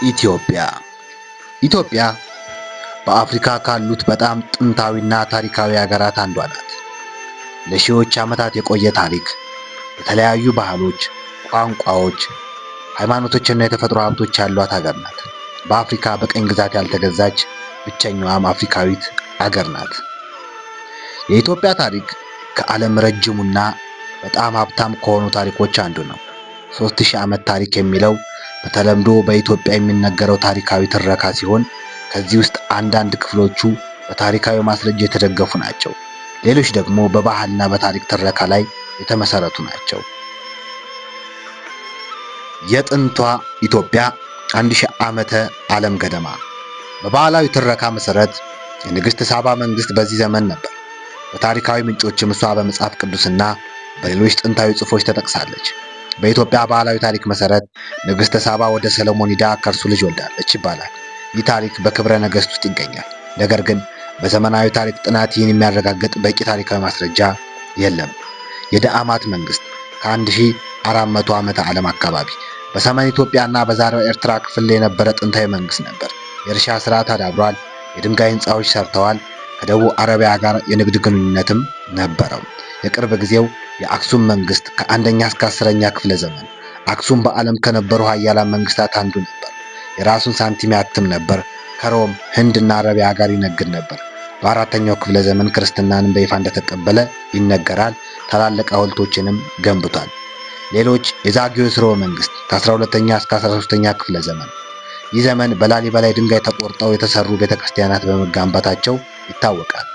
ኢትዮጵያ። ኢትዮጵያ በአፍሪካ ካሉት በጣም ጥንታዊና ታሪካዊ ሀገራት አንዷ ናት። ለሺዎች ዓመታት የቆየ ታሪክ፣ የተለያዩ ባህሎች፣ ቋንቋዎች፣ ሃይማኖቶችና የተፈጥሮ ሀብቶች ያሏት ሀገር ናት። በአፍሪካ በቅኝ ግዛት ያልተገዛች ብቸኛዋም አፍሪካዊት አገር ናት። የኢትዮጵያ ታሪክ ከዓለም ረጅሙና በጣም ሀብታም ከሆኑ ታሪኮች አንዱ ነው። 3000 ዓመት ታሪክ የሚለው በተለምዶ በኢትዮጵያ የሚነገረው ታሪካዊ ትረካ ሲሆን ከዚህ ውስጥ አንዳንድ ክፍሎቹ በታሪካዊ ማስረጃ የተደገፉ ናቸው። ሌሎች ደግሞ በባህልና በታሪክ ትረካ ላይ የተመሰረቱ ናቸው። የጥንቷ ኢትዮጵያ 1000 ዓመተ ዓለም ገደማ። በባህላዊ ትረካ መሰረት የንግሥት ሳባ መንግስት በዚህ ዘመን ነበር። በታሪካዊ ምንጮችም እሷ በመጽሐፍ ቅዱስና በሌሎች ጥንታዊ ጽሑፎች ተጠቅሳለች። በኢትዮጵያ ባህላዊ ታሪክ መሰረት ንግሥተ ሳባ ወደ ሰሎሞን ሂዳ ከእርሱ ልጅ ወልዳለች ይባላል። ይህ ታሪክ በክብረ ነገሥት ውስጥ ይገኛል። ነገር ግን በዘመናዊ ታሪክ ጥናት ይህን የሚያረጋግጥ በቂ ታሪካዊ ማስረጃ የለም። የደአማት መንግስት ከ1400 ዓመተ ዓለም አካባቢ በሰሜን ኢትዮጵያና በዛሬው ኤርትራ ክፍል የነበረ ጥንታዊ መንግስት ነበር። የእርሻ ስርዓት አዳብሯል። የድንጋይ ህንፃዎች ሰርተዋል። ከደቡብ አረቢያ ጋር የንግድ ግንኙነትም ነበረው። የቅርብ ጊዜው የአክሱም መንግስት ከአንደኛ እስከ 10ኛ ክፍለ ዘመን። አክሱም በዓለም ከነበሩ ሀያላን መንግስታት አንዱ ነበር። የራሱን ሳንቲም ያትም ነበር። ከሮም፣ ህንድና አረቢያ ጋር ይነግድ ነበር። በአራተኛው ክፍለ ዘመን ክርስትናንም በይፋ እንደተቀበለ ይነገራል። ታላላቅ ሐውልቶችንም ገንብቷል። ሌሎች የዛግዌ ስርወ መንግስት ከ12ኛ እስከ 13ኛ ክፍለ ዘመን። ይህ ዘመን በላሊበላ ድንጋይ ተቆርጠው የተሰሩ ቤተክርስቲያናት በመገንባታቸው ይታወቃል።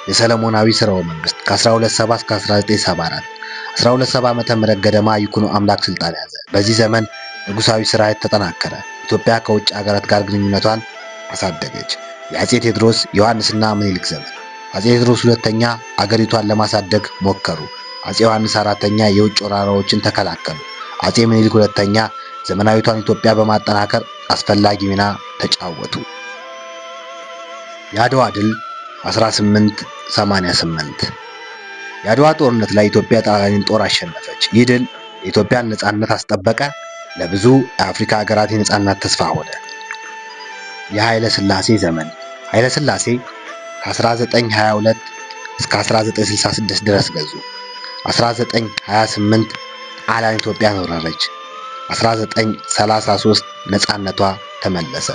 የሰለሞናዊ ስርወ መንግስት ከ1270 እስከ 1974። 1270 ዓመተ ምህረት ገደማ ይኩኖ አምላክ ስልጣን ያዘ። በዚህ ዘመን ንጉሳዊ ስርዓት ተጠናከረ። ኢትዮጵያ ከውጭ ሀገራት ጋር ግንኙነቷን አሳደገች። የአጼ ቴዎድሮስ፣ ዮሐንስና ምኒልክ ዘመን። አጼ ቴዎድሮስ ሁለተኛ አገሪቷን ለማሳደግ ሞከሩ። አጼ ዮሐንስ አራተኛ የውጭ ወራሪዎችን ተከላከሉ። አጼ ምኒልክ ሁለተኛ ዘመናዊቷን ኢትዮጵያ በማጠናከር አስፈላጊ ሚና ተጫወቱ። የአድዋ ድል 1888። የአድዋ ጦርነት ላይ ኢትዮጵያ ጣሊያንን ጦር አሸነፈች። ይህ ድል የኢትዮጵያን ነጻነት አስጠበቀ፣ ለብዙ የአፍሪካ ሀገራት የነጻነት ተስፋ ሆነ። የኃይለ ሥላሴ ዘመን። ኃይለ ሥላሴ ከ1922 እስከ 1966 ድረስ ገዙ። 1928 ጣሊያን ኢትዮጵያን ወረረች። 1933 ነጻነቷ ተመለሰ።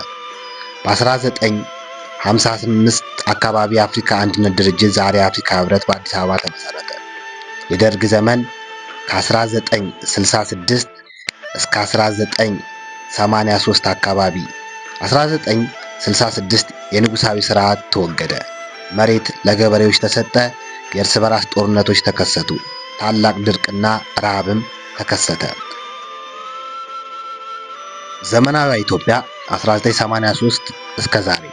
በ1955 አካባቢ የአፍሪካ አንድነት ድርጅት፣ ዛሬ የአፍሪካ ህብረት፣ በአዲስ አበባ ተመሰረተ። የደርግ ዘመን ከ1966 እስከ 1983 አካባቢ። 1966 የንጉሳዊ ስርዓት ተወገደ። መሬት ለገበሬዎች ተሰጠ። የእርስ በራስ ጦርነቶች ተከሰቱ። ታላቅ ድርቅና ረሃብም ተከሰተ። ዘመናዊ ኢትዮጵያ 1983 እስከ ዛሬ።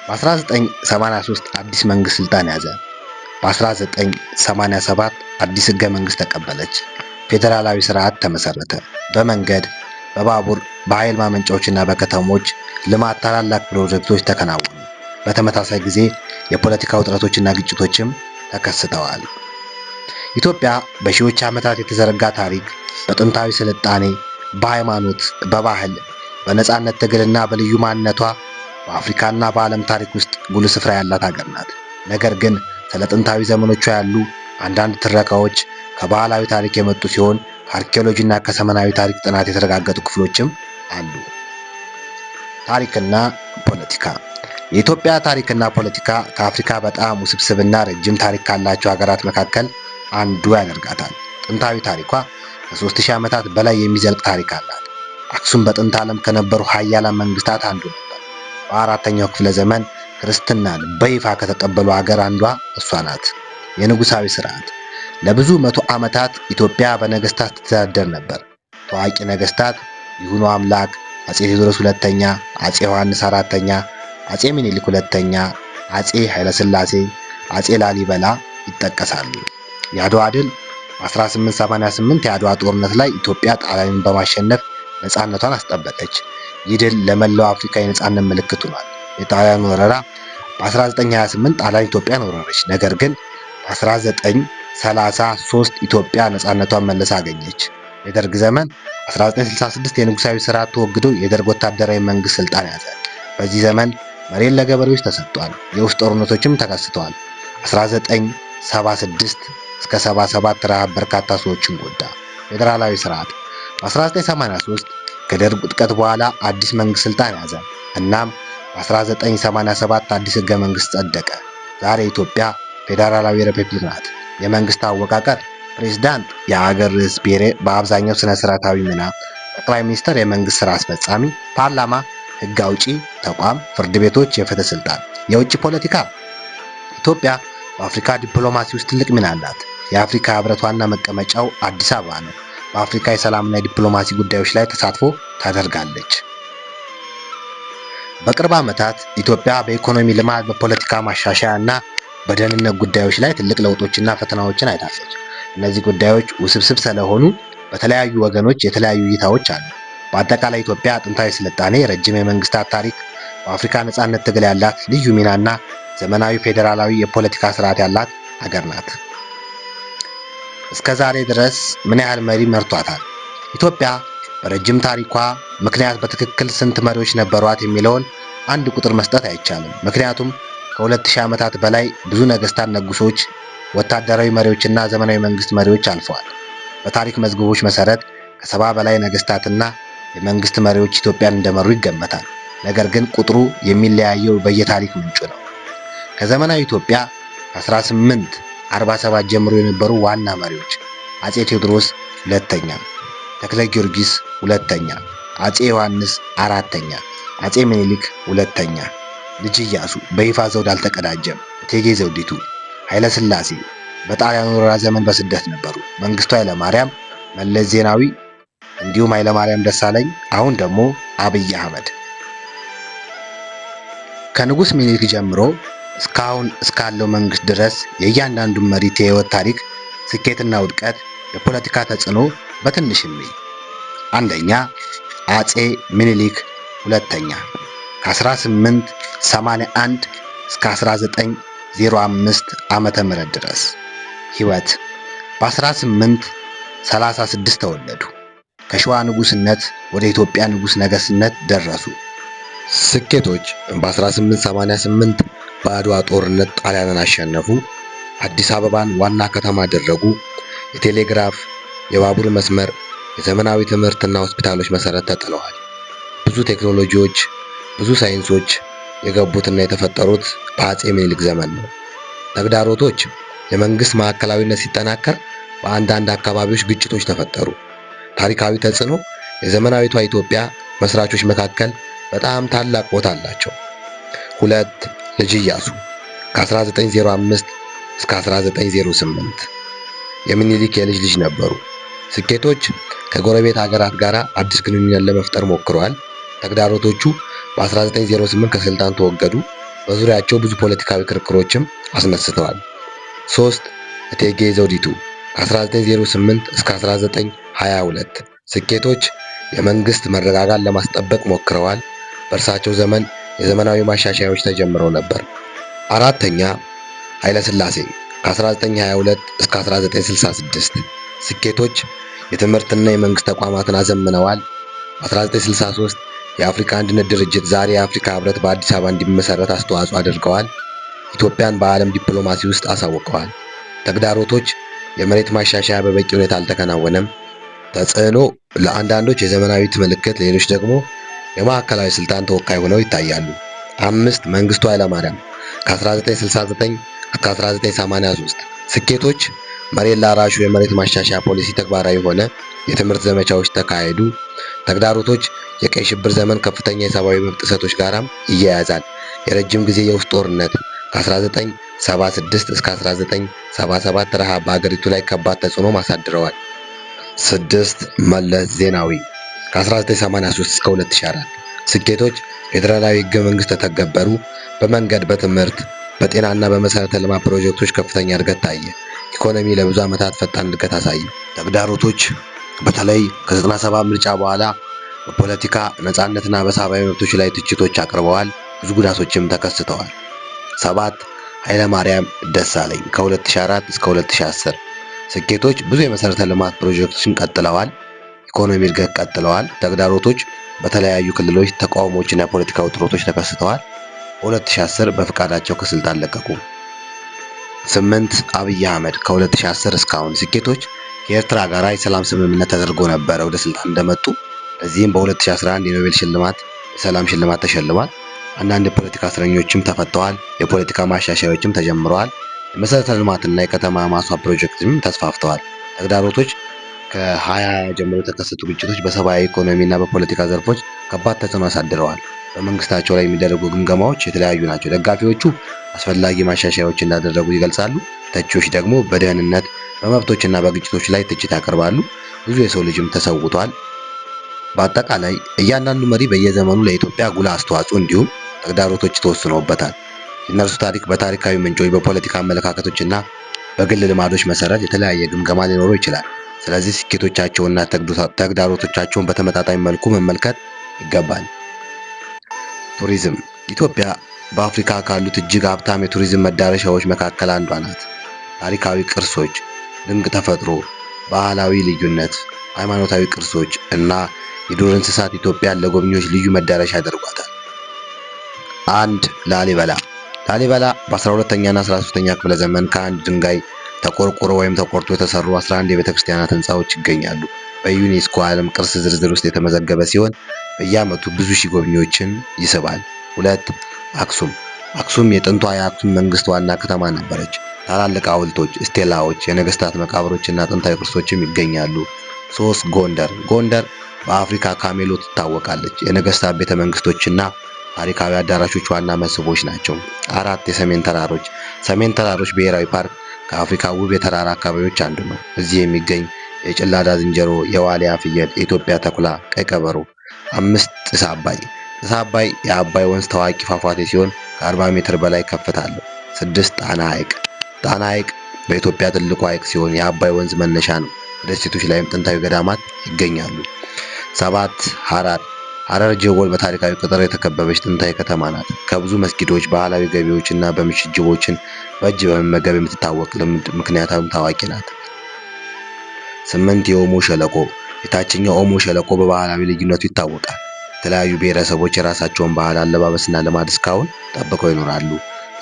በ1983 አዲስ መንግስት ስልጣን ያዘ። በ1987 አዲስ ህገ መንግስት ተቀበለች። ፌዴራላዊ ስርዓት ተመሰረተ። በመንገድ፣ በባቡር፣ በኃይል ማመንጫዎችና በከተሞች ልማት ታላላቅ ፕሮጀክቶች ተከናወኑ። በተመሳሳይ ጊዜ የፖለቲካ ውጥረቶችና ግጭቶችም ተከስተዋል። ኢትዮጵያ በሺዎች ዓመታት የተዘረጋ ታሪክ፣ በጥንታዊ ስልጣኔ፣ በሃይማኖት፣ በባህል፣ በነጻነት ትግልና በልዩ ማንነቷ በአፍሪካና በዓለም ታሪክ ውስጥ ጉልህ ስፍራ ያላት ሀገር ናት። ነገር ግን ስለ ጥንታዊ ዘመኖቿ ያሉ አንዳንድ ትረካዎች ከባህላዊ ታሪክ የመጡ ሲሆን ከአርኪኦሎጂና ከዘመናዊ ታሪክ ጥናት የተረጋገጡ ክፍሎችም አሉ። ታሪክና ፖለቲካ። የኢትዮጵያ ታሪክና ፖለቲካ ከአፍሪካ በጣም ውስብስብና ረጅም ታሪክ ካላቸው ሀገራት መካከል አንዱ ያደርጋታል። ጥንታዊ ታሪኳ ከ3000 ዓመታት በላይ የሚዘልቅ ታሪክ አላት። አክሱም በጥንት ዓለም ከነበሩ ሀያላን መንግስታት አንዱ ነበር። በአራተኛው ክፍለ ዘመን ክርስትናን በይፋ ከተቀበሉ ሀገር አንዷ እሷ ናት። የንጉሳዊ ስርዓት ለብዙ መቶ ዓመታት ኢትዮጵያ በነገስታት ትተዳደር ነበር። ታዋቂ ነገስታት ይሁኖ አምላክ፣ አጼ ቴዎድሮስ ሁለተኛ፣ አጼ ዮሐንስ አራተኛ፣ አጼ ምኒልክ ሁለተኛ፣ አጼ ኃይለሥላሴ፣ አጼ ላሊበላ ይጠቀሳሉ። የአድዋ ድል በ1888 የአድዋ ጦርነት ላይ ኢትዮጵያ ጣሊያንን በማሸነፍ ነፃነቷን አስጠበቀች። ይህ ድል ለመላው አፍሪካ የነፃነት ምልክት ሆኗል። የጣሊያን ወረራ በ1928 ጣሊያን ኢትዮጵያን ወረረች። ነገር ግን በ1933 ኢትዮጵያ ነፃነቷን መልሳ አገኘች። የደርግ ዘመን 1966 የንጉሳዊ ስርዓት ተወግዶ የደርግ ወታደራዊ መንግስት ስልጣን ያዘ። በዚህ ዘመን መሬት ለገበሬዎች ተሰጥቷል። የውስጥ ጦርነቶችም ተከስተዋል። 1976 እስከ 77 ረሃብ በርካታ ሰዎችን ጎዳ። ፌዴራላዊ ስርዓት በ1983 ከደርግ ውድቀት በኋላ አዲስ መንግስት ስልጣን ያዘ። እናም በ1987 አዲስ ህገ መንግስት ጸደቀ። ዛሬ ኢትዮጵያ ፌዴራላዊ ሪፐብሊክ ናት። የመንግስት አወቃቀር ፕሬዝዳንት የአገር ርዕሰ ብሔር በአብዛኛው ስነ ስርዓታዊ ሚና፣ ጠቅላይ ሚኒስትር የመንግስት ስራ አስፈጻሚ፣ ፓርላማ ህግ አውጪ ተቋም፣ ፍርድ ቤቶች የፍትህ ስልጣን። የውጭ ፖለቲካ ኢትዮጵያ በአፍሪካ ዲፕሎማሲ ውስጥ ትልቅ ሚና አላት። የአፍሪካ ህብረት ዋና መቀመጫው አዲስ አበባ ነው። በአፍሪካ የሰላምና የዲፕሎማሲ ጉዳዮች ላይ ተሳትፎ ታደርጋለች። በቅርብ ዓመታት ኢትዮጵያ በኢኮኖሚ ልማት፣ በፖለቲካ ማሻሻያ እና በደህንነት ጉዳዮች ላይ ትልቅ ለውጦችና ፈተናዎችን አይታለች። እነዚህ ጉዳዮች ውስብስብ ስለሆኑ በተለያዩ ወገኖች የተለያዩ እይታዎች አሉ። በአጠቃላይ ኢትዮጵያ ጥንታዊ ስልጣኔ፣ ረጅም የመንግስታት ታሪክ፣ በአፍሪካ ነጻነት ትግል ያላት ልዩ ሚናና ዘመናዊ ፌዴራላዊ የፖለቲካ ስርዓት ያላት ሀገር ናት። እስከ ዛሬ ድረስ ምን ያህል መሪ መርቷታል? ኢትዮጵያ በረጅም ታሪኳ ምክንያት በትክክል ስንት መሪዎች ነበሯት የሚለውን አንድ ቁጥር መስጠት አይቻልም። ምክንያቱም ከ2000 ዓመታት በላይ ብዙ ነገስታት፣ ንጉሶች፣ ወታደራዊ መሪዎችና ዘመናዊ መንግስት መሪዎች አልፈዋል። በታሪክ መዝገቦች መሰረት ከ70 በላይ ነገስታትና የመንግስት መሪዎች ኢትዮጵያን እንደመሩ ይገመታል። ነገር ግን ቁጥሩ የሚለያየው በየታሪክ ምንጩ ነው። ከዘመናዊ ኢትዮጵያ ከ1847 ጀምሮ የነበሩ ዋና መሪዎች አጼ ቴዎድሮስ ሁለተኛ፣ ተክለ ጊዮርጊስ ሁለተኛ፣ አጼ ዮሐንስ አራተኛ፣ አጼ ምኒልክ ሁለተኛ፣ ልጅ ኢያሱ በይፋ ዘውድ አልተቀዳጀም፣ እቴጌ ዘውዲቱ፣ ኃይለ ሥላሴ በጣሊያን ወረራ ዘመን በስደት ነበሩ፣ መንግስቱ ኃይለማርያም፣ መለስ ዜናዊ እንዲሁም ኃይለማርያም ደሳለኝ፣ አሁን ደግሞ አብይ አህመድ። ከንጉስ ምኒልክ ጀምሮ እስካሁን እስካለው መንግስት ድረስ የእያንዳንዱን መሪ የህይወት ታሪክ፣ ስኬትና ውድቀት፣ የፖለቲካ ተጽዕኖ በትንሽ እንይ። አንደኛ አጼ ምኒልክ ሁለተኛ ከ1881 እስከ 1905 ዓመተ ምህረት ድረስ። ህይወት በ1836 ተወለዱ። ከሸዋ ንጉስነት ወደ ኢትዮጵያ ንጉስ ነገስነት ደረሱ። ስኬቶች በ1888 በአድዋ ጦርነት ጣሊያንን አሸነፉ። አዲስ አበባን ዋና ከተማ አደረጉ። የቴሌግራፍ፣ የባቡር መስመር፣ የዘመናዊ ትምህርትና ሆስፒታሎች መሰረት ተጥለዋል። ብዙ ቴክኖሎጂዎች፣ ብዙ ሳይንሶች የገቡትና የተፈጠሩት በአጼ ምኒልክ ዘመን ነው። ተግዳሮቶች የመንግስት ማዕከላዊነት ሲጠናከር በአንዳንድ አካባቢዎች ግጭቶች ተፈጠሩ። ታሪካዊ ተጽዕኖ የዘመናዊቷ ኢትዮጵያ መስራቾች መካከል በጣም ታላቅ ቦታ አላቸው። ሁለት ልጅ ኢያሱ ከ1905 እስከ 1908 የሚኒሊክ የልጅ ልጅ ነበሩ። ስኬቶች ከጎረቤት ሀገራት ጋር አዲስ ግንኙነት ለመፍጠር ሞክረዋል። ተግዳሮቶቹ በ1908 ከስልጣን ተወገዱ። በዙሪያቸው ብዙ ፖለቲካዊ ክርክሮችም አስነስተዋል። ሶስት እቴጌ ዘውዲቱ ከ1908 እስከ 1922 ስኬቶች የመንግስት መረጋጋት ለማስጠበቅ ሞክረዋል። በእርሳቸው ዘመን የዘመናዊ ማሻሻያዎች ተጀምረው ነበር። አራተኛ ኃይለ ሥላሴ ከ1922 እስከ 1966 ስኬቶች የትምህርትና የመንግስት ተቋማትን አዘምነዋል። በ1963 የአፍሪካ አንድነት ድርጅት ዛሬ የአፍሪካ ህብረት በአዲስ አበባ እንዲመሰረት አስተዋጽኦ አድርገዋል። ኢትዮጵያን በዓለም ዲፕሎማሲ ውስጥ አሳውቀዋል። ተግዳሮቶች የመሬት ማሻሻያ በበቂ ሁኔታ አልተከናወነም። ተጽዕኖ ለአንዳንዶች የዘመናዊት ምልክት፣ ሌሎች ደግሞ የማዕከላዊ ስልጣን ተወካይ ሆነው ይታያሉ። አምስት መንግስቱ ኃይለማርያም ከ1969 እስከ 1983 ስኬቶች መሬት ላራሹ የመሬት ማሻሻያ ፖሊሲ ተግባራዊ ሆነ። የትምህርት ዘመቻዎች ተካሄዱ። ተግዳሮቶች የቀይ ሽብር ዘመን ከፍተኛ የሰብአዊ መብት ጥሰቶች ጋራም ይያያዛል። የረጅም ጊዜ የውስጥ ጦርነት ከ1976 እስከ 1977 ረሃብ በአገሪቱ ላይ ከባድ ተጽዕኖ አሳድረዋል። ስድስት መለስ ዜናዊ ከ1983 እስከ 2004 ስኬቶች ፌዴራላዊ ህገ መንግስት ተተገበሩ። በመንገድ፣ በትምህርት፣ በጤናና በመሰረተ ልማት ፕሮጀክቶች ከፍተኛ እድገት ታየ። ኢኮኖሚ ለብዙ ዓመታት ፈጣን እድገት አሳየ። ተግዳሮቶች በተለይ ከ97 ምርጫ በኋላ በፖለቲካ ነፃነትና በሰብአዊ መብቶች ላይ ትችቶች አቅርበዋል። ብዙ ጉዳቶችም ተከስተዋል። ሰባት ኃይለማርያም ደሳለኝ ከ2004 እስከ 2010 ስኬቶች ብዙ የመሰረተ ልማት ፕሮጀክቶችን ቀጥለዋል። ኢኮኖሚ እድገት ቀጥለዋል። ተግዳሮቶች በተለያዩ ክልሎች ተቃውሞዎችና የፖለቲካ ውጥረቶች ተከስተዋል። በ2010 በፍቃዳቸው ከስልጣን ለቀቁ። 8. አብይ አህመድ ከ2010 እስካሁን። ስኬቶች ከኤርትራ ጋር የሰላም ስምምነት ተደርጎ ነበረ ወደ ስልጣን እንደመጡ። ለዚህም በ2011 የኖቤል ሽልማት የሰላም ሽልማት ተሸልሟል። አንዳንድ የፖለቲካ እስረኞችም ተፈተዋል። የፖለቲካ ማሻሻያዎችም ተጀምረዋል። የመሰረተ ልማትና የከተማ ማስዋብ ፕሮጀክትም ተስፋፍተዋል። ተግዳሮቶች ከ2020 ጀምሮ የተከሰቱ ግጭቶች በሰብአዊ ኢኮኖሚ እና በፖለቲካ ዘርፎች ከባድ ተጽዕኖ አሳድረዋል። በመንግስታቸው ላይ የሚደረጉ ግምገማዎች የተለያዩ ናቸው። ደጋፊዎቹ አስፈላጊ ማሻሻያዎች እንዳደረጉ ይገልጻሉ። ተቺዎች ደግሞ በደህንነት፣ በመብቶችና በግጭቶች ላይ ትችት ያቀርባሉ። ብዙ የሰው ልጅም ተሰውቷል። በአጠቃላይ እያንዳንዱ መሪ በየዘመኑ ለኢትዮጵያ ጉልህ አስተዋጽኦ እንዲሁም ተግዳሮቶች ተወስነውበታል። የእነርሱ ታሪክ በታሪካዊ ምንጮች፣ በፖለቲካ አመለካከቶችና በግል ልማዶች መሰረት የተለያየ ግምገማ ሊኖረው ይችላል። ስለዚህ ስኬቶቻቸውንና ተግዳሮቶቻቸውን በተመጣጣኝ መልኩ መመልከት ይገባል። ቱሪዝም። ኢትዮጵያ በአፍሪካ ካሉት እጅግ ሀብታም የቱሪዝም መዳረሻዎች መካከል አንዷ ናት። ታሪካዊ ቅርሶች፣ ድንቅ ተፈጥሮ፣ ባህላዊ ልዩነት፣ ሃይማኖታዊ ቅርሶች እና የዱር እንስሳት ኢትዮጵያን ለጎብኚዎች ልዩ መዳረሻ ያደርጓታል። 1. ላሊበላ። ላሊበላ በ12ኛና 13ኛ ክፍለ ዘመን ከአንድ ድንጋይ ተቆርቁሮ ወይም ተቆርጦ የተሰሩ 11 የቤተ ክርስቲያናት ህንፃዎች ይገኛሉ። በዩኔስኮ ዓለም ቅርስ ዝርዝር ውስጥ የተመዘገበ ሲሆን በየዓመቱ ብዙ ሺህ ጎብኚዎችን ይስባል። 2. አክሱም። አክሱም የጥንቷ የአክሱም መንግስት ዋና ከተማ ነበረች። ታላልቅ ሐውልቶች፣ ስቴላዎች፣ የነገስታት መቃብሮች እና ጥንታዊ ቅርሶችም ይገኛሉ። 3. ጎንደር። ጎንደር በአፍሪካ ካሜሎ ትታወቃለች። የነገስታት ቤተ መንግስቶችና ታሪካዊ አዳራሾች ዋና መስህቦች ናቸው። 4. የሰሜን ተራሮች። ሰሜን ተራሮች ብሔራዊ ፓርክ ከአፍሪካ ውብ የተራራ አካባቢዎች አንዱ ነው። እዚህ የሚገኝ የጭላዳ ዝንጀሮ፣ የዋሊያ ፍየል፣ የኢትዮጵያ ተኩላ፣ ቀይ ቀበሮ። 5. ጢስ አባይ። ጢስ አባይ የአባይ ወንዝ ታዋቂ ፏፏቴ ሲሆን ከ40 ሜትር በላይ ከፍታ አለው። 6. ጣና ሐይቅ። ጣና ሐይቅ በኢትዮጵያ ትልቁ ሐይቅ ሲሆን የአባይ ወንዝ መነሻ ነው። በደሴቶች ላይም ጥንታዊ ገዳማት ይገኛሉ። 7. ሐረር። ሐረር ጀጎል በታሪካዊ ቅጥር የተከበበች ጥንታዊ ከተማ ናት። ከብዙ መስጊዶች፣ ባህላዊ ገቢዎች እና በምሽት ጅቦችን በእጅ በመመገብ የምትታወቅ ልምድ ምክንያታም ታዋቂ ናት። 8. የኦሞ ሸለቆ። የታችኛው ኦሞ ሸለቆ በባህላዊ ልዩነቱ ይታወቃል። የተለያዩ ብሔረሰቦች የራሳቸውን ባህል፣ አለባበስና ልማድ እስካሁን ጠብቀው ይኖራሉ።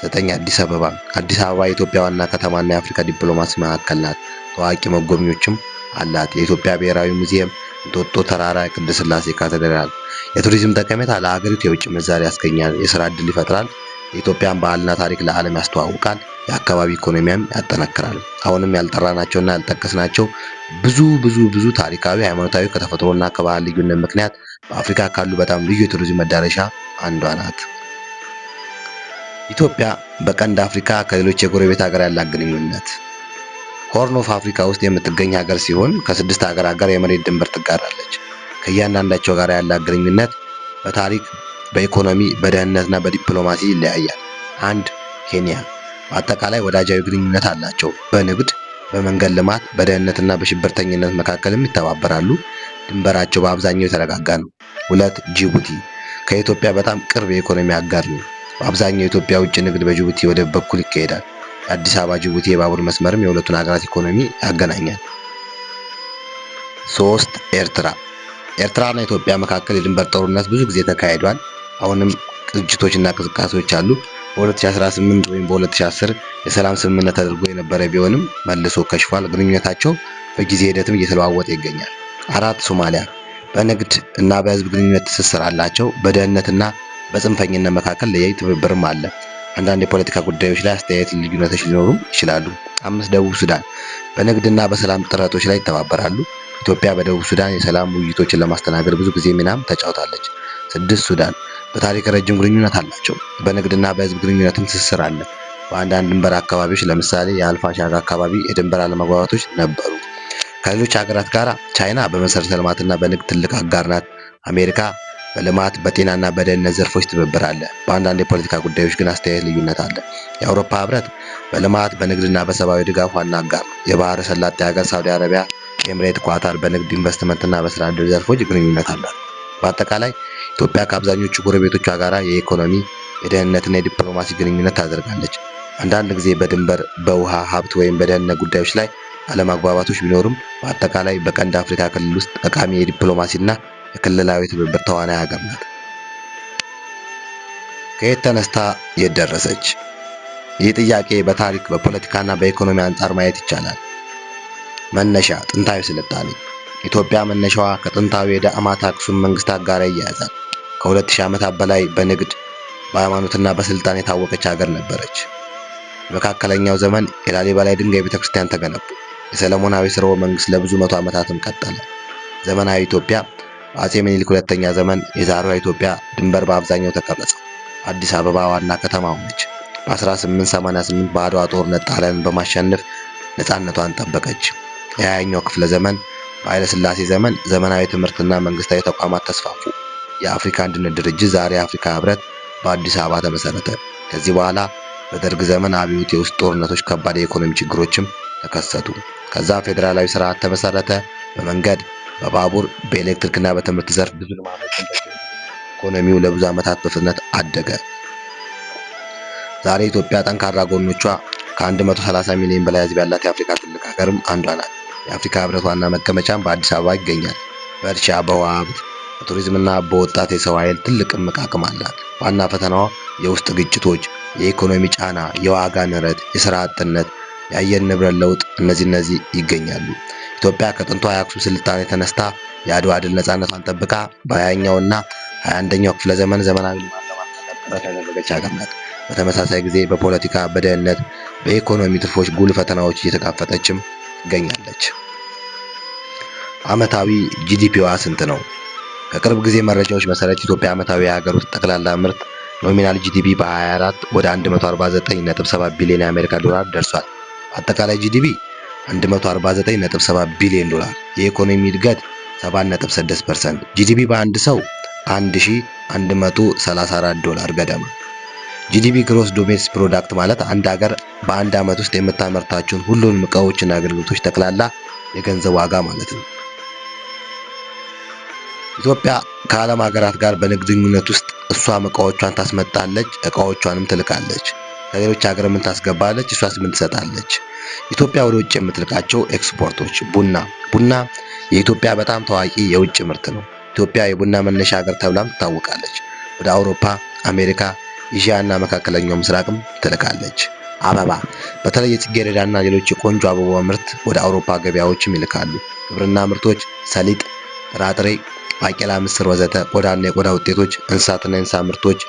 9. አዲስ አበባ። አዲስ አበባ የኢትዮጵያ ዋና ከተማና የአፍሪካ ዲፕሎማሲ ማዕከል ናት። ታዋቂ መጎብኚዎችም አላት። የኢትዮጵያ ብሔራዊ ሙዚየም፣ እንጦጦ ተራራ፣ ቅድስት ሥላሴ ካቴድራል። የቱሪዝም ጠቀሜታ ለሀገሪቱ የውጭ ምንዛሪ ያስገኛል፣ የስራ ዕድል ይፈጥራል፣ የኢትዮጵያን ባህልና ታሪክ ለዓለም ያስተዋውቃል፣ የአካባቢ ኢኮኖሚያም ያጠናክራል። አሁንም ያልጠራናቸውና ያልጠቀስናቸው ብዙ ብዙ ብዙ ታሪካዊ፣ ሃይማኖታዊ ከተፈጥሮና ከባህል ልዩነት ምክንያት በአፍሪካ ካሉ በጣም ልዩ የቱሪዝም መዳረሻ አንዷ ናት። ኢትዮጵያ በቀንድ አፍሪካ ከሌሎች የጎረቤት ሀገር ያላት ግንኙነት። Horn of Africa ውስጥ የምትገኝ ሀገር ሲሆን ከስድስት ሀገራት ጋር የመሬት ድንበር ትጋራለች። ከእያንዳንዳቸው ጋር ያላት ግንኙነት በታሪክ፣ በኢኮኖሚ፣ በደህንነትና በዲፕሎማሲ ይለያያል። 1. ኬንያ። በአጠቃላይ ወዳጃዊ ግንኙነት አላቸው። በንግድ፣ በመንገድ ልማት፣ በደህንነትና በሽብርተኝነት መካከልም ይተባበራሉ። ድንበራቸው በአብዛኛው የተረጋጋ ነው። 2. ጅቡቲ። ከኢትዮጵያ በጣም ቅርብ የኢኮኖሚ አጋር ነው። በአብዛኛው የኢትዮጵያ ውጭ ንግድ በጅቡቲ ወደብ በኩል ይካሄዳል። የአዲስ አበባ ጅቡቲ የባቡር መስመርም የሁለቱን ሀገራት ኢኮኖሚ ያገናኛል። 3. ኤርትራ። ኤርትራና ኢትዮጵያ መካከል የድንበር ጦርነት ብዙ ጊዜ ተካሂዷል። አሁንም ግጭቶችና ቅስቃሴዎች አሉ። በ2018 ወይም በ2010 የሰላም ስምምነት ተደርጎ የነበረ ቢሆንም መልሶ ከሽፏል። ግንኙነታቸው በጊዜ ሂደትም እየተለዋወጠ ይገኛል። 4. ሶማሊያ። በንግድ እና በህዝብ ግንኙነት ትስስር አላቸው። በደህንነትና በጽንፈኝነት መካከል ለያይ ትብብርም አለ። አንዳንድ የፖለቲካ ጉዳዮች ላይ አስተያየት ልዩነቶች ሊኖሩ ይችላሉ። 5. ደቡብ ሱዳን። በንግድና በሰላም ጥረቶች ላይ ይተባበራሉ። ኢትዮጵያ በደቡብ ሱዳን የሰላም ውይይቶችን ለማስተናገድ ብዙ ጊዜ ሚናም ተጫውታለች። 6. ሱዳን። በታሪክ ረጅም ግንኙነት አላቸው። በንግድና በህዝብ ግንኙነትም ትስስር አለ። በአንዳንድ ድንበር አካባቢዎች ለምሳሌ የአልፋሻጋ አካባቢ የድንበር አለመግባባቶች ነበሩ። ከሌሎች ሀገራት ጋር ቻይና በመሰረተ ልማትና በንግድ ትልቅ አጋር ናት። አሜሪካ በልማት፣ በጤናና በደህንነት ዘርፎች ትብብር አለ። በአንዳንድ የፖለቲካ ጉዳዮች ግን አስተያየት ልዩነት አለ። የአውሮፓ ህብረት በልማት፣ በንግድና በሰብአዊ ድጋፍ ዋና አጋር ነው። የባህረ ሰላጤ ሀገር ሳውዲ አረቢያ፣ ኤምሬት፣ ኳታር በንግድ ኢንቨስትመንትና በስራ ዕድል ዘርፎች ግንኙነት አላት። በአጠቃላይ ኢትዮጵያ ከአብዛኞቹ ጎረቤቶቿ ጋር የኢኮኖሚ፣ የደህንነትና የዲፕሎማሲ ግንኙነት ታደርጋለች። አንዳንድ ጊዜ በድንበር፣ በውሃ ሀብት ወይም በደህንነት ጉዳዮች ላይ አለመግባባቶች ቢኖሩም በአጠቃላይ በቀንድ አፍሪካ ክልል ውስጥ ጠቃሚ የዲፕሎማሲና የክልላዊ ትብብር ተዋናይ ሀገር ናት። ከየት ተነስታ የት ደረሰች? ይህ ጥያቄ በታሪክ፣ በፖለቲካና በኢኮኖሚ አንጻር ማየት ይቻላል። መነሻ ጥንታዊ ስልጣኔ። ኢትዮጵያ መነሻዋ ከጥንታዊ የዳዕማት አክሱም መንግስታት ጋር ይያያዛል። ከ2000 ዓመታት በላይ በንግድ፣ በሃይማኖትና በስልጣን የታወቀች ሀገር ነበረች። በመካከለኛው ዘመን የላሊበላ የድንጋይ ቤተክርስቲያን ተገነቡ። የሰለሞናዊ ስርወ መንግስት ለብዙ መቶ ዓመታትም ቀጠለ። ዘመናዊ ኢትዮጵያ በአጼ ምኒልክ ሁለተኛ ዘመን የዛሬዋ ኢትዮጵያ ድንበር በአብዛኛው ተቀረጸ። አዲስ አበባ ዋና ከተማ ሆነች። በ1888 በአድዋ ጦርነት ጣሊያንን በማሸነፍ ነፃነቷን ጠበቀች። የ20ኛው ክፍለ ዘመን በኃይለ ሥላሴ ዘመን ዘመናዊ ትምህርትና መንግስታዊ ተቋማት ተስፋፉ። የአፍሪካ አንድነት ድርጅት፣ ዛሬ የአፍሪካ ህብረት፣ በአዲስ አበባ ተመሰረተ። ከዚህ በኋላ በደርግ ዘመን አብዮት፣ የውስጥ ጦርነቶች፣ ከባድ የኢኮኖሚ ችግሮችም ተከሰቱ። ከዛ ፌዴራላዊ ስርዓት ተመሰረተ። በመንገድ፣ በባቡር፣ በኤሌክትሪክና በትምህርት ዘርፍ ብዙ ልማቶችን፣ ኢኮኖሚው ለብዙ ዓመታት በፍጥነት አደገ። ዛሬ ኢትዮጵያ ጠንካራ ጎኖቿ ከ130 ሚሊዮን በላይ ህዝብ ያላት የአፍሪካ ትልቅ ሀገርም አንዷ ናት። የአፍሪካ ህብረት ዋና መቀመጫም በአዲስ አበባ ይገኛል። በእርሻ፣ በውሃ ሀብት፣ በቱሪዝምና በወጣት የሰው ኃይል ትልቅ እምቅ አቅም አላት። ዋና ፈተናዋ የውስጥ ግጭቶች፣ የኢኮኖሚ ጫና፣ የዋጋ ንረት፣ የስራ አጥነት፣ የአየር ንብረት ለውጥ እነዚህ ይገኛሉ። ኢትዮጵያ ከጥንቷ የአክሱም ስልጣኔ ተነስታ የአድዋ ድል ነፃነቷን ጠብቃ በ20ኛውና 21ኛው ክፍለ ዘመን ዘመናዊ ልማት ለማምጣት ጥረት ያደረገች ሀገር ናት። በተመሳሳይ ጊዜ በፖለቲካ፣ በደህንነት፣ በኢኮኖሚ ትርፎች ጉልህ ፈተናዎች እየተጋፈጠችም ትገኛለች። ዓመታዊ GDP ዋ ስንት ነው? ከቅርብ ጊዜ መረጃዎች መሰረት ኢትዮጵያ ዓመታዊ የሀገር ውስጥ ጠቅላላ ምርት nominal GDP በ24 ወደ 149.7 ቢሊዮን የአሜሪካ ዶላር ደርሷል። አጠቃላይ GDP 149.7 ቢሊዮን ዶላር፣ የኢኮኖሚ እድገት 7.6%፣ GDP በአንድ ሰው 1134 ዶላር ገደማ። GDP gross domestic product ማለት አንድ ሀገር በአንድ ዓመት ውስጥ የምታመርታቸውን ሁሉንም እቃዎችና አገልግሎቶች ጠቅላላ የገንዘብ ዋጋ ማለት ነው። ኢትዮጵያ ከዓለም ሀገራት ጋር በንግድ ግንኙነት ውስጥ እሷም እቃዎቿን ታስመጣለች፣ እቃዎቿንም ትልካለች። ከሌሎች ሀገር ምን ታስገባለች፣ እሷስ ምን ትሰጣለች? ኢትዮጵያ ወደ ውጭ የምትልካቸው ኤክስፖርቶች ቡና። ቡና የኢትዮጵያ በጣም ታዋቂ የውጭ ምርት ነው። ኢትዮጵያ የቡና መነሻ ሀገር ተብላም ትታወቃለች። ወደ አውሮፓ፣ አሜሪካ፣ ኤዥያ እና መካከለኛው ምስራቅም ትልካለች። አበባ በተለይ የጽጌረዳና ሌሎች የቆንጆ አበባ ምርት ወደ አውሮፓ ገበያዎችም ይልካሉ። ግብርና ምርቶች ሰሊጥ፣ ጥራጥሬ፣ ባቄላ፣ ምስር ወዘተ፣ ቆዳና የቆዳ ውጤቶች፣ እንስሳትና የእንስሳ ምርቶች፣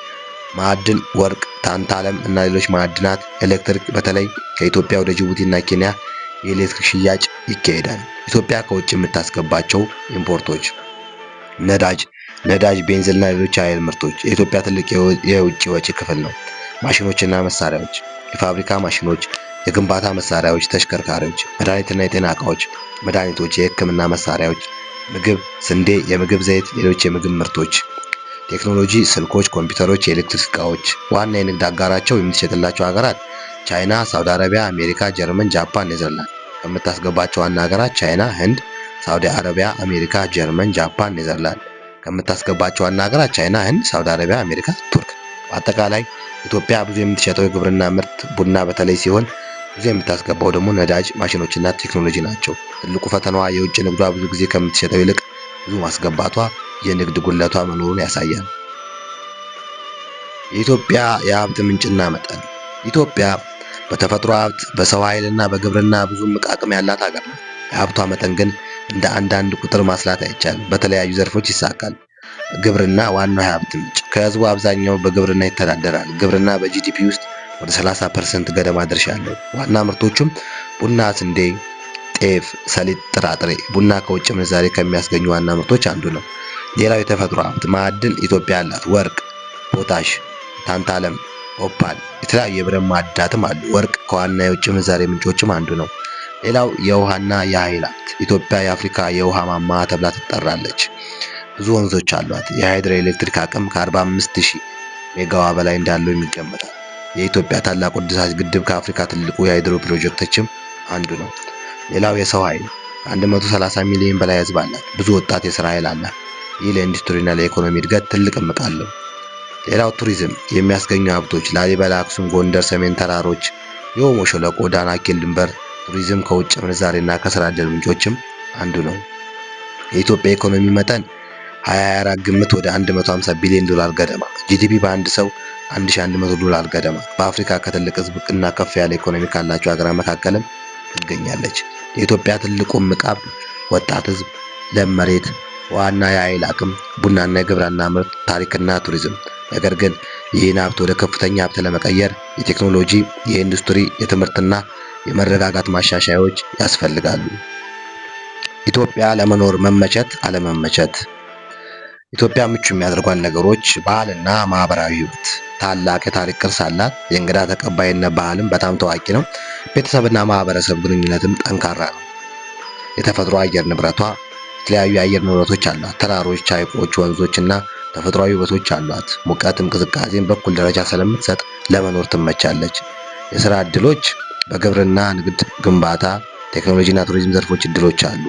ማዕድን፣ ወርቅ፣ ታንታለም እና ሌሎች ማዕድናት፣ ኤሌክትሪክ በተለይ ከኢትዮጵያ ወደ ጅቡቲ እና ኬንያ የኤሌክትሪክ ሽያጭ ይካሄዳል። ኢትዮጵያ ከውጭ የምታስገባቸው import ኦች ነዳጅ። ነዳጅ፣ ቤንዚን እና ሌሎች የኃይል ምርቶች የኢትዮጵያ ትልቅ የውጭ ወጪ ክፍል ነው። ማሽኖችና መሳሪያዎች፣ የፋብሪካ ማሽኖች፣ የግንባታ መሳሪያዎች፣ ተሽከርካሪዎች፣ መድኃኒትና የጤና እቃዎች፣ መድኃኒቶች፣ የሕክምና መሳሪያዎች፣ ምግብ፣ ስንዴ፣ የምግብ ዘይት፣ ሌሎች የምግብ ምርቶች፣ ቴክኖሎጂ፣ ስልኮች፣ ኮምፒውተሮች፣ የኤሌክትሪክ እቃዎች። ዋና የንግድ አጋራቸው የምትሸጥላቸው ሀገራት ቻይና፣ ሳውዲ አረቢያ፣ አሜሪካ፣ ጀርመን፣ ጃፓን፣ ኔዘርላንድ። ከምታስገባቸው ዋና ሀገራት ቻይና፣ ህንድ፣ ሳውዲ አረቢያ፣ አሜሪካ፣ ጀርመን፣ ጃፓን፣ ኔዘርላንድ። ከምታስገባቸው ዋና ሀገራት ቻይና፣ ህንድ፣ ሳውዲ አረቢያ፣ አሜሪካ፣ ቱርክ። በአጠቃላይ ኢትዮጵያ ብዙ የምትሸጠው የግብርና ምርት ቡና በተለይ ሲሆን ብዙ የምታስገባው ደግሞ ነዳጅ፣ ማሽኖችና ቴክኖሎጂ ናቸው። ትልቁ ፈተናዋ የውጭ ንግዷ ብዙ ጊዜ ከምትሸጠው ይልቅ ብዙ ማስገባቷ የንግድ ጉድለቷ መኖሩን ያሳያል። የኢትዮጵያ የሀብት ምንጭና መጠን። ኢትዮጵያ በተፈጥሮ ሀብት፣ በሰው ኃይልና በግብርና ብዙ እምቅ አቅም ያላት ሀገር ናት። የሀብቷ መጠን ግን እንደ አንዳንድ ቁጥር ማስላት አይቻልም። በተለያዩ ዘርፎች ይሳካል። ግብርና ዋናው የሀብት ምንጭ፣ ከህዝቡ አብዛኛው በግብርና ይተዳደራል። ግብርና በ GDP ውስጥ ወደ 30% ገደማ ድርሻ አለው። ዋና ምርቶቹም ቡና፣ ስንዴ፣ ጤፍ፣ ሰሊጥ፣ ጥራጥሬ። ቡና ከውጭ ምንዛሬ ከሚያስገኙ ዋና ምርቶች አንዱ ነው። ሌላው የተፈጥሮ ሀብት ማዕድን ኢትዮጵያ አላት። ወርቅ፣ ፖታሽ፣ ታንታለም፣ ኦፓል፣ የተለያዩ የብረት ማዕድናትም አሉ። ወርቅ ከዋና የውጭ ምንዛሬ ምንጮችም አንዱ ነው። ሌላው የውሃና የኃይል ሀብት። ኢትዮጵያ የአፍሪካ የውሃ ማማ ተብላ ትጠራለች። ብዙ ወንዞች አሏት። የሃይድሮ ኤሌክትሪክ አቅም ከ45,000 ሜጋዋ በላይ እንዳለው ይገመታል። የኢትዮጵያ ታላቁ ህዳሴ ግድብ ከአፍሪካ ትልቁ የሃይድሮ ፕሮጀክቶችም አንዱ ነው። ሌላው የሰው ኃይል፣ ከ130 ሚሊዮን በላይ ህዝብ አላት። ብዙ ወጣት የስራ ኃይል አላት። ይህ ለኢንዱስትሪና ለኢኮኖሚ እድገት ትልቅ እምቅ አለው። ሌላው ቱሪዝም የሚያስገኙ ሀብቶች ላሊበላ፣ አክሱም፣ ጎንደር፣ ሰሜን ተራሮች፣ የኦሞ ሸለቆ፣ ዳናኪል ድንበር፣ ቱሪዝም ከውጭ ምንዛሬና ከስራ ዕድል ምንጮችም አንዱ ነው። የኢትዮጵያ ኢኮኖሚ መጠን 2024 ግምት ወደ 150 ቢሊዮን ዶላር ገደማ፣ GDP በአንድ ሰው 1100 ዶላር ገደማ። በአፍሪካ ከትልቅ ሕዝብ እና ከፍ ያለ ኢኮኖሚ ካላቸው ሀገራት መካከልም ትገኛለች። የኢትዮጵያ ትልቁ እምቅ ሀብት ወጣት ሕዝብ፣ ለም መሬት፣ ዋና የኃይል አቅም፣ ቡናና የግብርና ምርት፣ ታሪክና ቱሪዝም። ነገር ግን ይህን ሀብት ወደ ከፍተኛ ሀብት ለመቀየር የቴክኖሎጂ፣ የኢንዱስትሪ፣ የትምህርትና የመረጋጋት ማሻሻያዎች ያስፈልጋሉ። ኢትዮጵያ ለመኖር መመቸት አለመመቸት። ኢትዮጵያ ምቹ የሚያደርጓን ነገሮች ባህልና ማህበራዊ ህይወት። ታላቅ የታሪክ ቅርስ አላት። የእንግዳ ተቀባይነት ባህልም በጣም ታዋቂ ነው። ቤተሰብና ማህበረሰብ ግንኙነትም ጠንካራ ነው። የተፈጥሮ አየር ንብረቷ የተለያዩ የአየር ንብረቶች አሏት። ተራሮች፣ ሐይቆች፣ ወንዞች እና ተፈጥሯዊ ውበቶች አሏት። ሙቀትም ቅዝቃዜም በኩል ደረጃ ስለምትሰጥ ለመኖር ትመቻለች። የስራ እድሎች በግብርና፣ ንግድ፣ ግንባታ፣ ቴክኖሎጂና ቱሪዝም ዘርፎች እድሎች አሉ።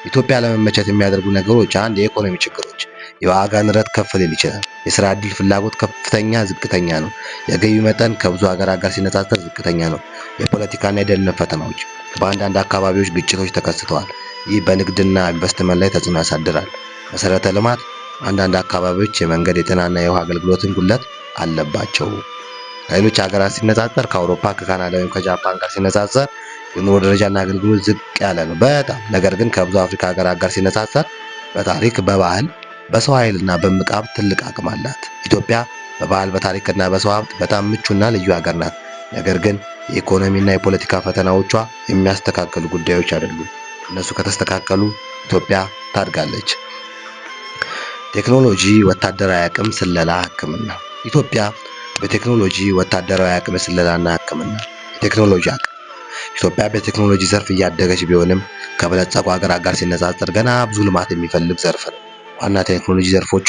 ኢትዮጵያ ለመመቸት የሚያደርጉ ነገሮች አንድ፣ የኢኮኖሚ ችግሮች፣ የዋጋ ንረት ከፍ ሊል ይችላል። የስራ እድል ፍላጎት ከፍተኛ ዝቅተኛ ነው። የገቢ መጠን ከብዙ ሀገራት ጋር ሲነጻጸር ዝቅተኛ ነው። የፖለቲካና የደህንነት ፈተናዎች፣ በአንዳንድ አካባቢዎች ግጭቶች ተከስተዋል። ይህ በንግድና ኢንቨስትመንት ላይ ተጽዕኖ ያሳድራል። መሰረተ ልማት፣ አንዳንድ አካባቢዎች የመንገድ የጤናና የውሃ አገልግሎትን ጉድለት አለባቸው። ከሌሎች ሀገራት ሲነጻጸር ከአውሮፓ፣ ከካናዳ ወይም ከጃፓን ጋር ሲነጻጸር የኑሮ ደረጃና አገልግሎት ዝቅ ያለ ነው በጣም። ነገር ግን ከብዙ አፍሪካ ሀገራት ጋር ሲነጻጸር በታሪክ፣ በባህል፣ በሰው ኃይልና በእምቅ ሀብት ትልቅ አቅም አላት። ኢትዮጵያ በባህል፣ በታሪክና በሰው ሀብት በጣም ምቹና ልዩ ሀገር ናት። ነገር ግን የኢኮኖሚና የፖለቲካ ፈተናዎቿ የሚያስተካከሉ ጉዳዮች አይደሉም። እነሱ ከተስተካከሉ ኢትዮጵያ ታድጋለች። ቴክኖሎጂ፣ ወታደራዊ አቅም፣ ስለላ፣ ሕክምና። ኢትዮጵያ በቴክኖሎጂ፣ ወታደራዊ አቅም፣ ስለላና ሕክምና። የቴክኖሎጂ አቅም፣ ኢትዮጵያ በቴክኖሎጂ ዘርፍ እያደገች ቢሆንም ከበለጸጉ ሀገራት ጋር ሲነጻጸር ገና ብዙ ልማት የሚፈልግ ዘርፍ ነው። ዋና ቴክኖሎጂ ዘርፎቿ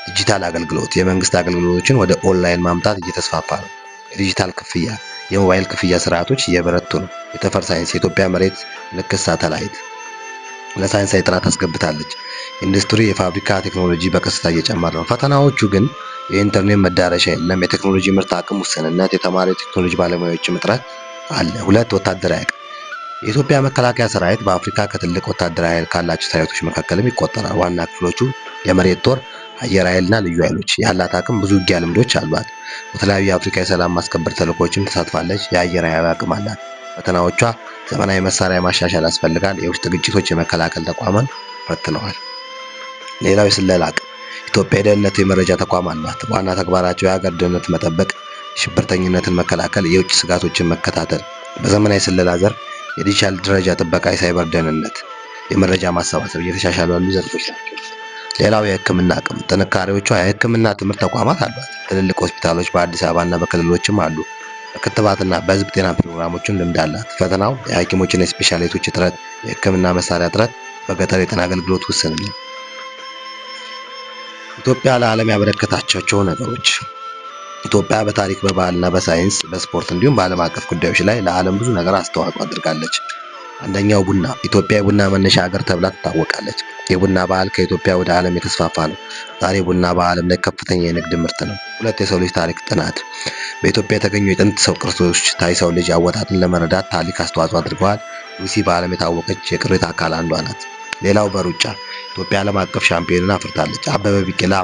ዲጂታል አገልግሎት፣ የመንግስት አገልግሎቶችን ወደ ኦንላይን ማምጣት እየተስፋፋ ነው። የዲጂታል ክፍያ፣ የሞባይል ክፍያ ስርዓቶች እየበረቱ ነው። የጠፈር ሳይንስ፣ የኢትዮጵያ መሬት ምልክት ሳተላይት ለሳይንሳዊ ጥናት አስገብታለች። ኢንዱስትሪ፣ የፋብሪካ ቴክኖሎጂ በቀስታ እየጨመረ ነው። ፈተናዎቹ ግን የኢንተርኔት መዳረሻ የለም፣ የቴክኖሎጂ ምርት አቅም ውስንነት፣ የተማሪ የቴክኖሎጂ ባለሙያዎች እጥረት አለ። ሁለት፣ ወታደራዊ አቅም፣ የኢትዮጵያ መከላከያ ሰራዊት በአፍሪካ ከትልቅ ወታደራዊ ኃይል ካላቸው ሰራዊቶች መካከልም ይቆጠራል። ዋና ክፍሎቹ የመሬት ጦር፣ አየር ኃይልና ልዩ ኃይሎች። ያላት አቅም ብዙ ውጊያ ልምዶች አሏት። በተለያዩ የአፍሪካ የሰላም ማስከበር ተልዕኮዎችም ተሳትፋለች። የአየር ኃይል አቅም አላት። ፈተናዎቿ ዘመናዊ መሳሪያ ማሻሻል ያስፈልጋል። የውስጥ ግጭቶች የመከላከል ተቋምን ፈትነዋል። ሌላው የስለላ አቅም፣ ኢትዮጵያ የደህንነት የመረጃ ተቋም አሏት። ዋና ተግባራቸው የሀገር ደህንነት መጠበቅ፣ ሽብርተኝነትን መከላከል፣ የውጭ ስጋቶችን መከታተል። በዘመናዊ ስለላ ዘርፍ የዲጂታል ደረጃ ጥበቃ፣ የሳይበር ደህንነት፣ የመረጃ ማሰባሰብ እየተሻሻሉ ያሉ ዘርፎች ናቸው። ሌላው የሕክምና አቅም፣ ጥንካሬዎቿ የሕክምና ትምህርት ተቋማት አሏት። ትልልቅ ሆስፒታሎች በአዲስ አበባ እና በክልሎችም አሉ። በክትባትና በህዝብ ጤና ፕሮግራሞችን ልምድ አላት። ፈተናው የሐኪሞችና የስፔሻሊስቶች እጥረት፣ የሕክምና መሳሪያ እጥረት፣ በገጠር የጤና አገልግሎት ውስንነት። ኢትዮጵያ ለዓለም ያበረከታቻቸው ነገሮች፣ ኢትዮጵያ በታሪክ፣ በባህልና በሳይንስ፣ በስፖርት እንዲሁም በዓለም አቀፍ ጉዳዮች ላይ ለዓለም ብዙ ነገር አስተዋጽኦ አድርጋለች። አንደኛው ቡና። ኢትዮጵያ የቡና መነሻ ሀገር ተብላ ትታወቃለች። የቡና ባህል ከኢትዮጵያ ወደ ዓለም የተስፋፋ ነው። ዛሬ ቡና በዓለም ላይ ከፍተኛ የንግድ ምርት ነው። ሁለት፣ የሰው ልጅ ታሪክ ጥናት፣ በኢትዮጵያ የተገኙ የጥንት ሰው ቅርሶች የሰው ልጅ አወጣጥን ለመረዳት ታሪክ አስተዋጽኦ አድርገዋል። ሉሲ በዓለም የታወቀች የቅሪተ አካል አንዷ ናት። ሌላው በሩጫ፣ ኢትዮጵያ ዓለም አቀፍ ሻምፒዮንን አፍርታለች። አበበ ቢቂላ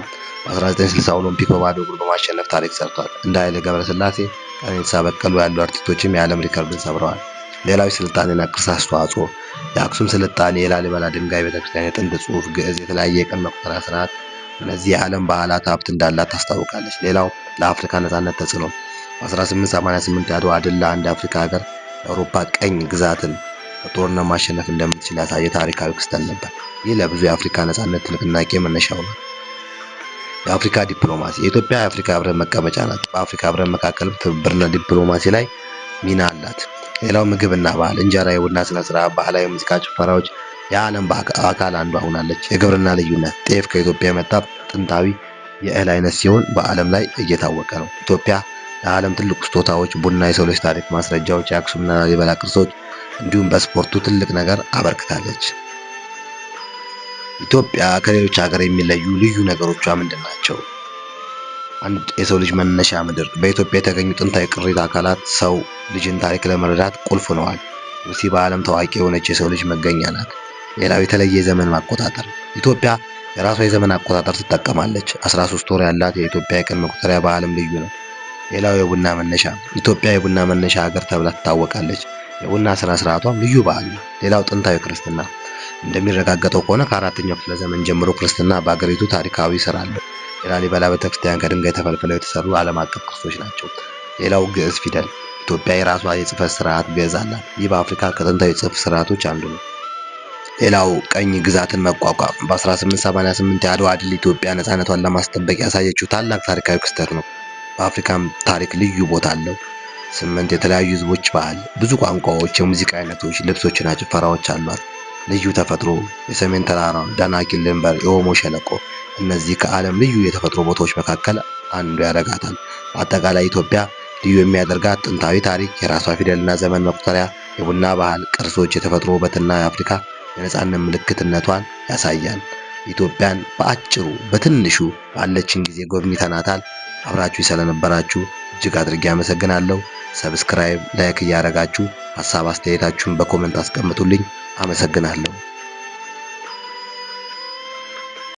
በ1960 ኦሎምፒክ በባዶ እግሩ በማሸነፍ ታሪክ ሰርቷል። እንደ ኃይሌ ገብረስላሴ፣ ቀነኒሳ በቀሉ ያሉ አርቲስቶችም የዓለም ሪከርድን ሰብረዋል። ሌላው የስልጣኔና ቅርስ አስተዋጽኦ፣ የአክሱም ስልጣኔ፣ የላሊበላ ድንጋይ ቤተክርስቲያን፣ የጥንት ጽሑፍ፣ ግዕዝ፣ የተለያየ የቀን መቁጠሪያ ስርዓት፣ እነዚህ የዓለም ባህላት ሀብት እንዳላት ታስታውቃለች። ሌላው ለአፍሪካ ነጻነት ተጽዕኖ፣ በ1888 የአድዋ ድል ለአንድ አፍሪካ ሀገር የአውሮፓ ቀኝ ግዛትን በጦርነት ማሸነፍ እንደምትችል ያሳየ ታሪካዊ ክስተት ነበር። ይህ ለብዙ የአፍሪካ ነጻነት ንቅናቄ መነሻ ሆኗል። የአፍሪካ ዲፕሎማሲ፣ የኢትዮጵያ የአፍሪካ ህብረት መቀመጫ ናት። በአፍሪካ ህብረት መካከልም ትብብርና ዲፕሎማሲ ላይ ሚና አላት። ሌላው ምግብና ባህል፣ እንጀራ፣ የቡና ስነ ስርዓት፣ ባህላዊ ሙዚቃ፣ ጭፈራዎች የዓለም አካል አንዷ ሆናለች። የግብርና ልዩነት፣ ጤፍ ከኢትዮጵያ የመጣ ጥንታዊ የእህል አይነት ሲሆን በዓለም ላይ እየታወቀ ነው። ኢትዮጵያ ለዓለም ትልቁ ስጦታዎች ቡና፣ የሰው ልጅ ታሪክ ማስረጃዎች፣ የአክሱምና ላሊበላ ቅርሶች እንዲሁም በስፖርቱ ትልቅ ነገር አበርክታለች። ኢትዮጵያ ከሌሎች ሀገር የሚለዩ ልዩ ነገሮቿ ምንድን ናቸው? አንድ፣ የሰው ልጅ መነሻ ምድር፣ በኢትዮጵያ የተገኙ ጥንታዊ ቅሪተ አካላት ሰው ልጅን ታሪክ ለመረዳት ቁልፍ ሆነዋል። ሉሲ በዓለም ታዋቂ የሆነች የሰው ልጅ መገኛ ናት። ሌላው የተለየ የዘመን አቆጣጠር፣ ኢትዮጵያ የራሷ የዘመን አቆጣጠር ትጠቀማለች። 13 ወር ያላት የኢትዮጵያ የቀን መቁጠሪያ በዓለም ልዩ ነው። ሌላው የቡና መነሻ፣ ኢትዮጵያ የቡና መነሻ ሀገር ተብላ ትታወቃለች። የቡና ስነ ስርዓቷም ልዩ ባህል ነው። ሌላው ጥንታዊ ክርስትና፣ እንደሚረጋገጠው ከሆነ ከአራተኛው ክፍለ ዘመን ጀምሮ ክርስትና በአገሪቱ ታሪካዊ ስር አለው። የላሊበላ ቤተክርስቲያን ከድንጋይ ተፈልፍለው የተሰሩ ዓለም አቀፍ ቅርሶች ናቸው። ሌላው ግዕዝ ፊደል፣ ኢትዮጵያ የራሷ የጽሕፈት ስርዓት ግዕዝ አላት። ይህ በአፍሪካ ከጥንታዊ የጽሑፍ ስርዓቶች አንዱ ነው። ሌላው ቀኝ ግዛትን መቋቋም፣ በ1888 የአድዋ ድል ኢትዮጵያ ነፃነቷን ለማስጠበቅ ያሳየችው ታላቅ ታሪካዊ ክስተት ነው። በአፍሪካም ታሪክ ልዩ ቦታ አለው። 8 የተለያዩ ህዝቦች ባህል፣ ብዙ ቋንቋዎች፣ የሙዚቃ አይነቶች፣ ልብሶችና ጭፈራዎች አሏት። ልዩ ተፈጥሮ፣ የሰሜን ተራራ፣ ዳናኪል ድንበር፣ የኦሞ ሸለቆ፣ እነዚህ ከዓለም ልዩ የተፈጥሮ ቦታዎች መካከል አንዱ ያደርጋታል። በአጠቃላይ ኢትዮጵያ ልዩ የሚያደርጋት ጥንታዊ ታሪክ፣ የራሷ ፊደልና ዘመን መቁጠሪያ፣ የቡና ባህል፣ ቅርሶች፣ የተፈጥሮ ውበትና የአፍሪካ የነጻነት ምልክትነቷን ያሳያል። ኢትዮጵያን በአጭሩ በትንሹ ባለችን ጊዜ ጎብኝተናታል። አብራችሁ ስለነበራችሁ እጅግ አድርጌ አመሰግናለሁ። Subscribe፣ like እያደረጋችሁ ሀሳብ አስተያየታችሁን በ comment አስቀምጡልኝ። አመሰግናለሁ።